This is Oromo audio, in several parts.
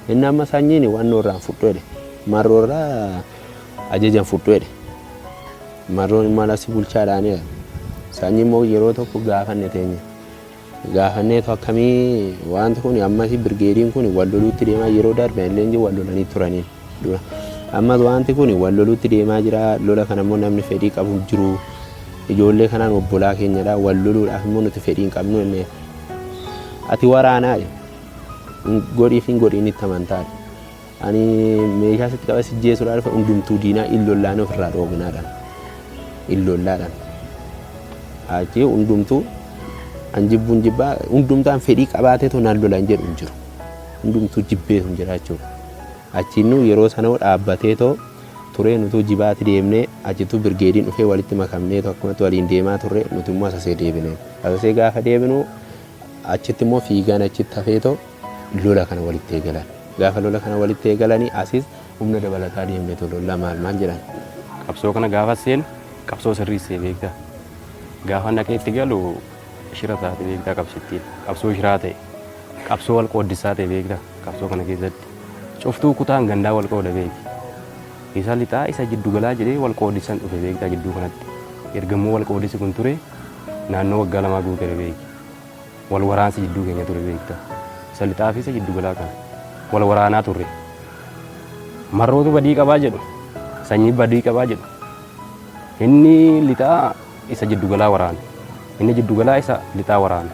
Inni amma sanyiin wannoo irraan fudhu jedhe. Marroo irraa ajajan fudhu jedhe. Marroon immoo alas bulchaadhaan sanyi immoo yeroo tokko gaafanne teenye. Gaafanneetu akkamii wanti kun ammas birgeediin kun wal loluutti deemaa yeroo darbe illee wal lolanii turanii dura. Ammas wanti kun wal loluutti deemaa jira. Lola kana immoo namni fedhii qabu jiru. Ijoollee kanaan obbolaa keenyadha. Wal loluudhaaf immoo nuti fedhii hin qabnu jennee. Ati waraanaa godhiif hin godhiin itti amantaadha. Ani meeshaa sitti qaba si jeesuudhaaf dhufe hundumtuu diinaa illollaanii ofirraa dhoognaadhaan. Illollaadhaan. Achi hundumtuu an jibbuun jibbaa hundumtaan fedhii qabaateetu nan lolan jedhu hin jiru. Hundumtuu jibbeetu hin jira jechuudha. Achiin yeroo sana dhaabbateetoo turee nutuu jibaatti deemnee achittuu birgeediin dhufee walitti makamneetu akkumatti waliin deemaa turre nuti immoo asasee deebine. Asasee gaafa deebinu achitti immoo fiigaan achitti hafeetoo lola kana walitti eegalan. Gaafa lola kana walitti eegalanii asis humna dabalataa deemneetu lola maal maal jedhan. Qabsoo kana gaafa seenu qabsoo sirriissee beektaa. Gaafa naqee itti galu shira taate beektaa qabsittiin. Qabsoo shiraa ta'e. Qabsoo wal qooddissaa ta'e beektaa qabsoo kana keessatti. Cuftuu kutaan gandaa wal qooda beeki. Isa lixaa isa jiddu galaa jedhee wal qooddisan dhufe beektaa jidduu kanatti. Ergammoo wal qooddisi kun ture naannoo waggaa 2 guutere beeki. Wal waraansi jidduu keenya ture beektaa. Isa lixaa fi isa jiddu galaa kana. Wal waraanaa turre. Marrootu badii qabaa jedhu. Sanyii badii qabaa jedhu. Inni lixaa isa jiddu galaa waraana. Inni jiddu galaa isa lixaa waraana.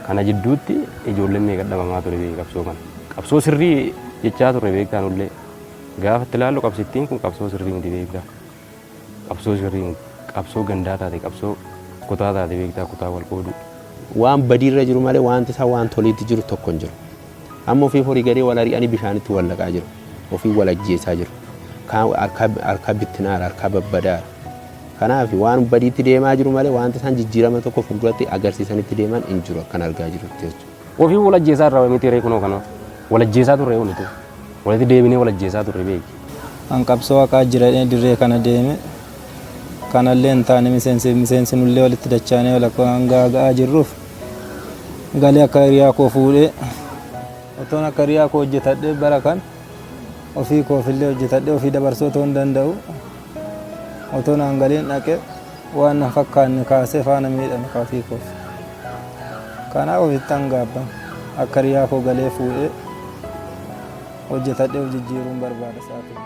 Kana jidduutti ijoolleen meeqa dhabamaa ture beeki qabsoo kana. Qabsoo sirrii jechaa turre beektaa nullee. Gaafa itti ilaallu qabsittiin kun qabsoo sirrii miti beektaa. Qabsoo sirrii miti. Qabsoo gandaa taate qabsoo kutaa taate beektaa kutaa wal qooduu. Waan badiirra jiru malee wanti isaa waan toliitti jiru tokko hin jiru. Amma ofii horii gadee wal ari'anii bishaanitti wal laqaa jiru. Ofii wal ajjeesaa jiru. Harka bittinaara, harka babbadaara. Kanaaf waan badiitti deemaa jiru malee wanti isaan jijjiirama tokko fuulduratti agarsiisanitti deeman hin jiru akkan argaa jirutti jechuudha. Ofii wal ajjeesaa irraa miti ree kunoo kana. Wal ajjeesaa turre nuti. Walitti deebinee wal ajjeesaa turre beeki. An qabsoo haqaa jira dirree kana deeme. Kanallee hin taane miseensi nullee walitti dachaanee wal akka hanga ga'aa jirruuf galee akka hiriyaa koo fuudhee otoon akka hiriyaa koo hojjetadhee bara kan ofii koofillee hojjetadhee ofii dabarsuu otoo hin danda'u otoon aan galeen dhaqe waan na fakkaanne kaasee faana miidhame ka ofii koof. Kanaaf ofitti hangaabban akka hiriyaa koo galee fuudhee hojjetadhee of jijjiiruun barbaada sa'aatii.